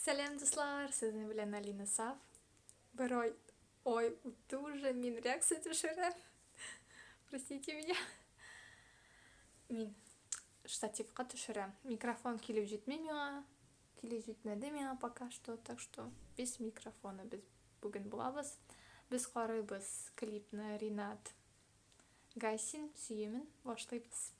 Сәлам, дуслар! Сезнең белән Алина Саф. Бер ай, ай үтте уже, мин реакция төшерәм. Простите меня. Мин штативка төшерәм. Микрофон килеп җитми миңа. Килеп җитмәде миңа пока что, так что без микрофона без бүген булабыз. Без карыйбыз клипны Ринат Гайсин Сөемен башлыйбыз.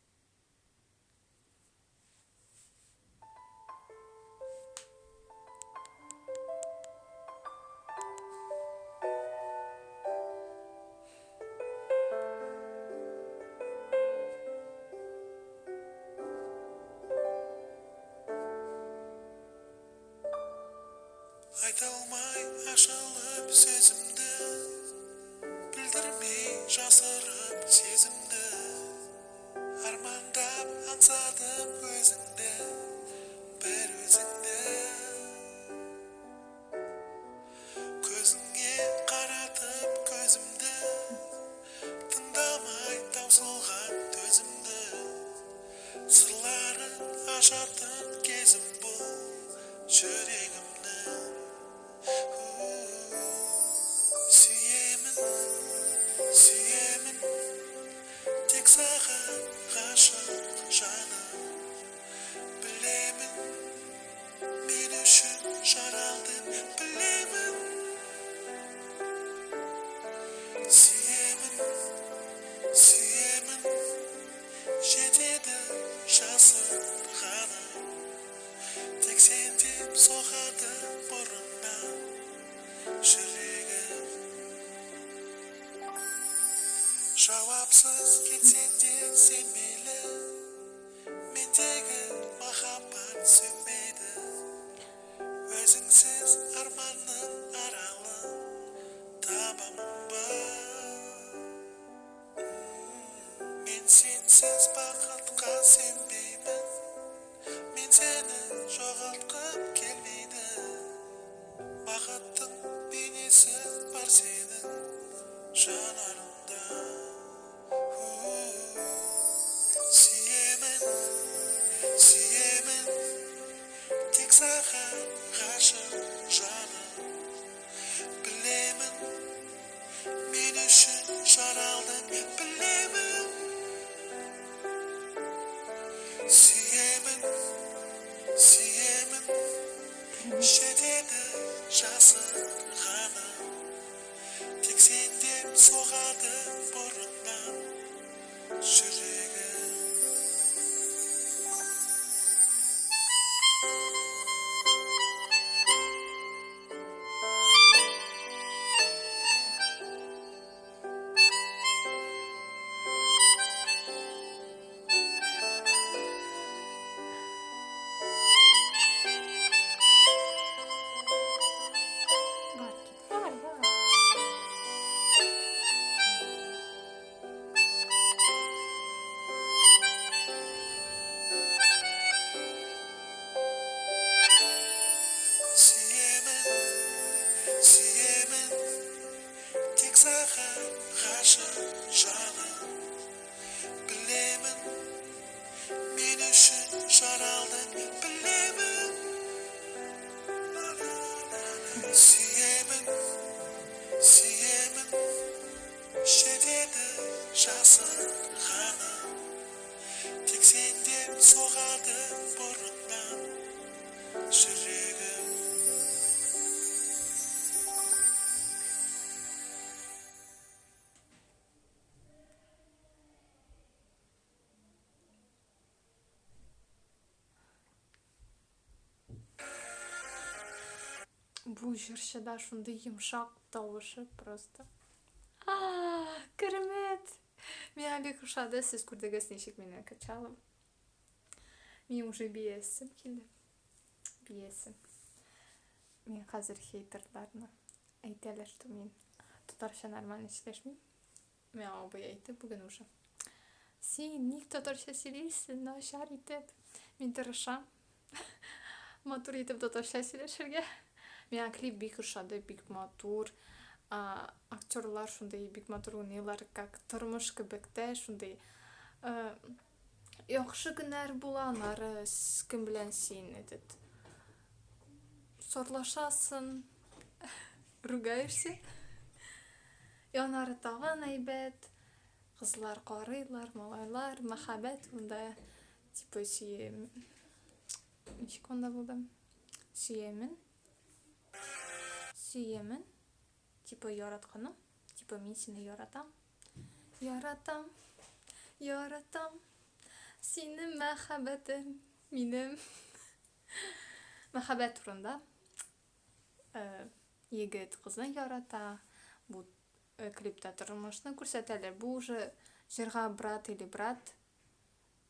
Айта алмай ашылып сөзімді, Білдірмей жасырып сезімді, Армандап аңсадым өзіңді, бір өзіңді. Көзіңе қаратып көзімді, Тыңдамай таусылған төзімді, Сырларын ашатын кезім бұл жүрегімнің. Сүйемін, сүйемін, тек саған ғашық жаным. Білемін, мен үшін жаралдың, білемін. Сүйемін, сүйемін, жетеді жасырғаным. Тек сен деп соғады бұрыннан жүрегім. Жауапсыз кетсең де сен мейлі, Мендегі махаббат сөнбейді. Өзіңсіз арманның аралын табамын ба? Мен сенсіз бақытқа сенбеймін, Мен сені жоғалтқым келмейді. Бақыттың бейнесі бар сенің жанарыңда. Сүйемін, сүйемін, тек саған ғашық жаным. Білемін, мен үшін жаралдың, білемін. Сүйемін, сүйемін, жетеді жасырғаным. Тек сен деп соғады бұрыннан жүрегім. Бар, бар, бар. Сүйемін, сүйемін, тек саған ғашық жаным. Білемін, мен үшін жаралдың, білемін. Сүйемін, сүйемін, жетеді жасырғаным. Тек сен деп соғады бұрыннан жүрегім. Бу җырчыда шундый йомшак тавышы просто. Керемет! Миңа бик ошады, сез күрдегез ничек мине качала. Мин уже биясем килде. Биясем. Мин хәзер хейтерларны әйтәләр, что мин татарча нормально сөйләшмим. Миңа абый әйтте бүген уже. Син ник татарча сөйлисең, начар итеп? Мин тырышам. Матур итеп татарча сөйләшергә. Миңа клип бик ошады, бик матур. Актерлар шундый бик матур уйныйлар, как тормыш кебек тә шундый яхшы көннәр була, аннары кем белән син этот. Сарлашасың, ругаешься. И аннары тагын әйбәт. Кызлар карыйлар, малайлар, мәхәббәт монда типа сөем. Ничек анда булды? Сөемен. Сөемен. Типа яратканым. Типа мин сине яратам. Яратам. Яратам. Синең мәхәббәтем минем. Мәхәббәт турында. Э, егет кызны ярата. Бу э, клипта тормышны күрсәтәләр. Бу уже җырга брат или брат,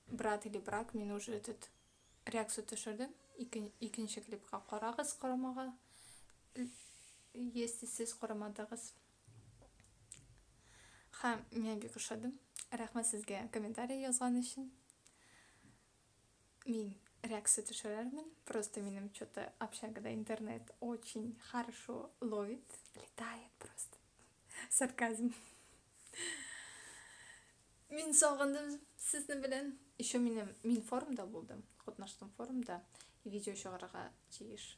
брат или брак мин уже этот реакция төшердем. Икенче клипка карагыз, карамага. Если сез карамадыгыз. Һәм миңа бик ошады. Рәхмәт сезгә комментарий язган өчен. Мин реакция төшерермен. Просто минем что-то общагада интернет очень хорошо ловит. Летает просто. Сарказм. Мин сагындым сезне белән. Еще минем мин форумда булдым. Катнаштым форумда. Видео чыгарырга тиеш.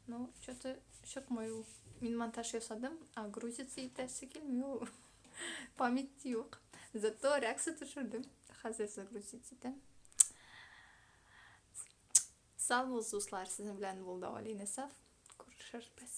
Ну, что-то чыкмый ул. Мин монтаж ясадым, а грузиться итәсе килми ул. Память юк. Зато реакция төшердем. Хәзер загрузить итәм. Сау булыгыз, дуслар. Сезнең белән булды Алина Саф. Күрешербез.